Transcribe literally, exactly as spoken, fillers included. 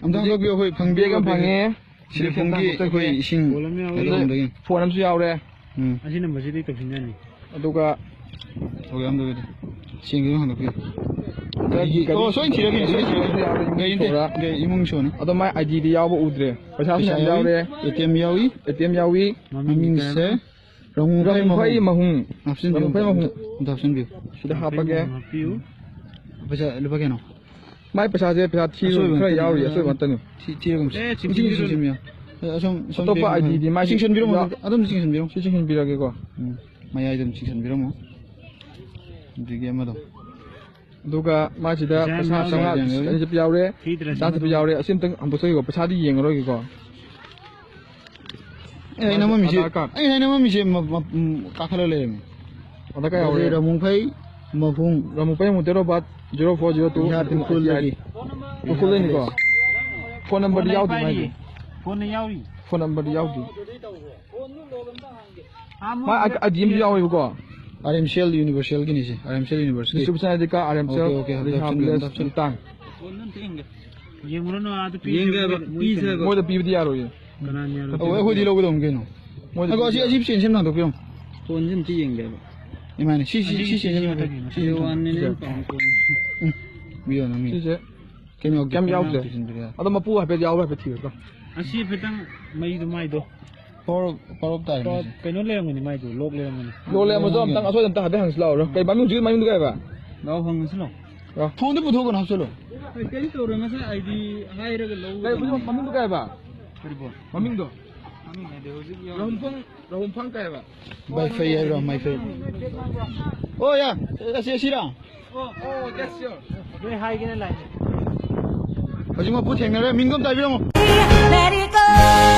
ꯑꯝꯇ ꯍꯥꯡꯗꯣꯛꯄꯤꯌꯨ, ꯑꯩꯈꯣꯏ ꯐꯪꯕꯤꯌꯨ, bag ꯑꯃ ꯐꯪꯉꯦ꯫ ꯁꯤꯗ ꯐꯣꯟꯒꯤ ꯑꯩꯈꯣꯏ ꯏꯁꯤꯡ ꯀꯩꯗꯧꯔꯝꯗꯒꯤ꯫ Phone ꯑꯃꯁꯨ ꯌꯥꯎꯔꯦ꯫ ꯎꯝ꯫ ꯑꯁꯤ number ꯁꯤꯗ ꯇꯧꯁꯤꯟ ꯌꯥꯅꯤ꯫ ꯑꯗꯨꯒ ꯍꯣꯏ, ꯌꯥꯝ ꯂꯣꯏꯔꯦ꯫ ꯁꯦꯡꯒꯤꯗꯨ ꯍꯥꯡꯗꯣꯛꯄꯤꯌꯨ꯫ ꯒꯥꯔꯤ, ꯒꯥꯔꯤ, ꯑꯣ, ꯁꯣꯏꯅ ꯊꯤꯔꯒꯦ, ꯁꯣꯏꯅ ꯊꯤꯔꯒꯦ꯫ ꯒꯥꯔꯤ ꯅꯠꯇꯦ, ꯒꯥꯔꯤ ꯏꯃꯨꯡ ꯁꯨꯅꯤ꯫ ꯑꯗꯣ ꯃꯥꯏ ID ꯗꯤ ꯌꯥꯎꯕ ꯎꯗ꯭ꯔꯦ꯫ ꯄꯩꯁꯥ ꯄꯩꯁꯥ ꯃꯌꯥꯝ ꯌꯥꯎꯔꯤ, ꯌꯥꯎꯔꯦ꯫ ATM ꯌꯥꯎꯏ꯫ ATM ꯌꯥꯎꯏ꯫ ꯃꯃꯤꯡ ꯃꯃꯤꯡꯁꯦ ꯀꯩ ꯍꯥꯏꯕ? ꯔꯥꯃꯨꯐꯩ ꯔꯥꯃꯨꯐꯩ ꯃꯍꯨꯝ꯫ ꯃꯍꯨꯝ꯫ ꯍꯥꯞꯆꯤꯟꯕꯤꯌꯨ꯫ ꯔꯥꯃꯨꯐꯩ ꯃꯍꯨꯝ꯫ ꯑꯝꯇ ꯍꯥꯞꯆꯤꯟꯕꯤꯌꯨ꯫ ꯁꯤꯗ ꯍꯥꯞꯄꯒꯦ꯫ ꯍꯥꯞꯄꯤꯌꯨ꯫ ꯄꯩꯁꯥ ꯂꯨꯄꯥ ꯀꯌꯥꯅꯣ? ꯃꯥꯏ ꯄꯩꯁꯥꯁꯦ ꯄꯩꯁꯥ ꯊꯤꯕ ꯑꯁꯣꯏꯕ ꯈꯔ ꯉꯥꯛꯇꯅꯤ꯫ ꯌꯥꯎꯔꯤ, ꯑꯁꯣꯏꯕ ꯉꯥꯛꯇꯅꯤ꯫ ꯊꯤ-, ꯊꯤꯔꯒꯨꯝꯁꯤ꯫ ꯑꯦ, ꯏꯁꯤꯡ ꯆꯤꯡꯁꯤꯟꯕꯤꯔꯣ꯫ ꯆꯤꯡꯁꯤꯟꯕꯤꯌꯣ꯫ ꯑꯦ, ꯑꯁꯣꯝ, ꯑꯁꯣꯝ ꯑꯇꯣꯞꯄ ꯕꯦꯡ ID ꯗꯤ ꯃꯥꯏ ꯆꯤꯡꯁꯤꯟꯕꯤꯔꯝꯃꯣ꯫ ꯌꯥ-, ꯑꯗꯨꯝ ꯆꯤꯡꯁꯤꯟꯕꯤꯔꯝꯃꯣ꯫ ꯁꯤ ꯆꯤꯡꯁꯤꯟꯕꯤꯔꯒꯦꯀꯣ꯫ ꯎꯝ, ꯃꯌꯥꯏꯗ ꯑꯗꯨꯝ ꯆꯤꯡꯁꯤꯟꯕꯤꯔꯝꯃꯣ꯫ ꯑꯗꯒꯤ ꯑꯃꯗꯣ꯫ ꯑꯗꯨꯒ ꯃꯥꯁꯤꯗ ꯄꯩꯁꯥ ꯄꯩꯁꯥ ꯆꯥꯝꯃꯉꯥ ꯌꯥꯎꯔꯦ꯫ ꯑꯅꯤ ꯆꯠꯄ ꯌꯥꯎꯔꯦ, ꯊꯤꯗ꯭ꯔꯁꯨ ꯆꯥꯝꯃ ꯆꯠꯄ ꯑꯗꯨꯝ ꯌꯥꯎꯔꯦ꯫ ꯑꯁꯤ ꯑꯝꯇꯪ ꯍꯥꯡꯗꯣꯛꯆꯈꯤꯀꯣ꯫ ꯄꯩꯁꯥꯗꯤ ꯌꯦꯡꯉꯔꯣꯏꯒꯦꯀꯣ꯫ ꯑꯦ, ꯑꯩ ꯅꯝꯃꯝꯃꯤꯁꯦ, ꯑꯥꯙꯥꯔ card꯫ ꯑꯩ ꯉꯁꯥꯏ ꯅꯝꯃꯝꯃꯤꯁꯦ ꯃ-, ꯃ-, ꯎꯝ, ꯀꯥꯈꯠꯂ ꯂꯩꯔꯝꯃꯦ꯫ ꯑꯥꯙꯥꯔ card ꯌꯥꯎꯔꯦ꯫ ꯔꯥꯃꯨꯐꯩ ꯃꯍꯨꯝ꯫ ꯔꯥꯃꯨꯐꯩ ꯃꯍꯨꯝ, date of birth zero four zero two꯫ Imphal ꯎꯈ꯭ꯔꯨꯜꯗꯒꯤ꯫ ꯎꯈ꯭ꯔꯨꯜꯗꯩꯅꯤꯀꯣ꯫ Phone number ꯗꯤ ꯌꯥꯎꯗꯦ ꯃꯥꯏꯗꯤ꯫ Phone ꯅ ꯌꯥꯎꯔꯤ꯫ Phone number ꯗꯤ ꯌꯥꯎꯗꯦ꯫ ꯃꯥ ꯑ-, ID ꯑꯃꯁꯨ ꯌꯥꯎꯋꯦꯕꯀꯣ꯫ ꯑꯥꯔ ꯑꯦꯝ ꯁꯤ ꯑꯦꯜ ꯌꯨꯅꯤꯚꯔꯁꯦꯜꯒꯤꯅꯤꯁꯦ, ꯑꯥꯔ ꯑꯦꯝ ꯁꯤ ꯑꯦꯜ ꯌꯨꯅꯤꯚꯔꯁꯦꯜꯒꯤ꯫ Distribution ID card, R M C L, okay, okay, ꯔꯤꯍꯥꯝꯂꯦꯁ, ꯍꯟꯗꯛ ꯃꯇꯥꯡ꯫ ꯌꯦꯡꯉꯨꯔꯅꯨ, ꯑꯗꯨ ꯄꯤꯁꯦ ꯌꯦꯡꯒꯦ ꯍꯥꯏꯕ, ꯃꯣꯏ ꯄꯤꯁꯦ ꯍꯥꯏꯕ꯫ ꯃꯣꯏꯗ ꯄꯤꯕꯗꯤ ꯌꯥꯔꯣꯏꯌꯦ꯫ ꯀꯅꯥꯅ ꯌꯥꯔꯣꯏ? ꯑꯣ, ꯑꯩꯈꯣꯏꯗꯤ ꯂꯧꯒꯗꯧꯅꯤ ꯀꯩꯅꯣ꯫ ꯃꯣꯏꯗ ꯑꯗꯣ ꯑꯁꯤ, ꯄꯤꯕꯗꯤ ꯑꯁꯤ ꯌꯥꯔꯣꯏ꯫ ꯆꯦꯟꯁꯤ ꯑꯃ ꯍꯥꯡꯗꯣꯛꯄꯤꯔꯝꯃꯣ꯫ Phone ꯁꯤ ꯑꯝꯇ ꯌꯦꯡꯒꯦ ꯍꯥꯏꯕ꯫ ꯏꯃꯥꯅꯦ, ꯁꯤ, ꯁꯤ, ꯑꯁꯤ ꯁꯤ ꯆꯦꯟꯁꯤ ꯑꯃ ꯃꯊꯛꯀꯤ, ꯍꯥꯡꯗꯣꯛꯄꯤꯔꯝꯃꯣ꯫ ꯁꯤ ꯁꯤ ꯋꯥꯟꯅꯦ, ꯁꯤ ꯅꯪ ꯄꯥꯝꯃꯤ ꯄꯣꯠꯅꯤ꯫ ꯎꯝ, ꯄꯤꯌꯣ ꯅꯪ ꯃꯤ꯫ ꯁꯤꯁꯦ ꯀꯩꯝ ꯌꯥꯎꯗꯦ꯫ ꯀꯩꯝ ꯌꯥꯎꯗꯦ꯫ ꯁꯤꯟꯕꯤꯔꯦ꯫ ꯑꯗꯣ ꯃꯄꯨ ꯍꯥꯏꯐꯦꯠ ꯌꯥꯎꯕ꯭ꯔꯥ ꯍꯥꯏꯐꯦꯠ ꯊꯤꯌꯨꯀꯣ꯫ ꯑꯁꯤ ꯍꯥꯏꯐꯦꯠꯇꯪ ꯃꯩꯗꯣ ꯃꯥꯏꯗꯣ꯫ Power, power off ꯇꯥꯔꯦ ꯄꯥ-, ꯃꯩꯁꯦ꯫ ꯀꯩꯅꯣ ꯂꯩꯔꯝꯒꯅꯤ ꯃꯥꯏꯗꯣ, lock ꯂꯩꯔꯝꯒꯅꯤ꯫ Lock ꯂꯩꯔꯝꯃꯁꯨ ꯑꯝꯇꯪ ꯑꯁꯣꯏꯗ ꯑꯝꯇ ꯍꯥꯏꯐꯦꯠ ꯍꯪꯁꯤ ꯂꯥꯛꯑꯣ꯫ ꯀꯩ ꯃꯃꯤꯡ, ꯍꯧꯖꯤꯛ ꯃꯃꯤꯡꯗꯣ ꯀꯩ ꯍꯥꯏꯕ? ꯂꯥꯛꯑꯣ ꯍꯪꯉꯁꯤ ꯂꯥꯛꯑꯣ꯫ ꯂꯥꯛꯑꯣ꯫ Phone ꯗꯨ ꯄꯨꯊꯣꯛꯑꯣ ꯀꯩꯅꯣ, ꯍꯥꯞꯆꯜꯂꯣ꯫ ꯑꯩ ꯀꯩꯝ ꯇꯧꯔꯣꯏ, ꯉꯁꯥꯏ ID ꯍꯥꯏꯔꯒ ꯂꯧꯕ ꯀꯩ ꯃꯃꯤꯡ, ꯆꯪꯉꯛꯏꯅꯦ꯫ ꯃꯃꯤꯡꯗꯣ ꯀꯩ ꯍꯥꯏꯕ? ꯀꯔꯤꯕꯣ? ꯃꯃꯤꯡꯗꯣ? ꯃꯃꯤꯡ ꯍꯥꯏꯗꯤ ꯍꯧꯖꯤꯛ ꯌꯥꯎꯔꯤ꯫ ꯔꯥꯍꯨꯝꯐꯪ, ꯔꯥꯍꯨꯝꯐꯪ ꯀꯩ ꯍꯥꯏꯕ? ꯃꯥꯏꯐꯩ ꯍꯥꯏꯕ꯭ꯔꯣ? ꯃꯥꯏꯐꯩ꯫ ꯑꯣ, ꯌꯥ꯫ ꯑꯁꯤ, ꯑꯁꯤꯔꯥ? ꯑꯣ, ꯑꯣ, that's yours꯫ ꯅꯣꯏ ꯍꯥꯏꯒꯦꯅ ꯂꯥꯛꯑꯦ꯫ ꯍꯧꯖꯤꯛ ꯃꯄꯨ ꯊꯦꯡꯅꯔꯦ, ꯃꯤꯡꯗꯣ ꯑꯝꯇ ꯍꯥꯏꯕꯤꯔꯝꯃꯣ꯫ Let it go.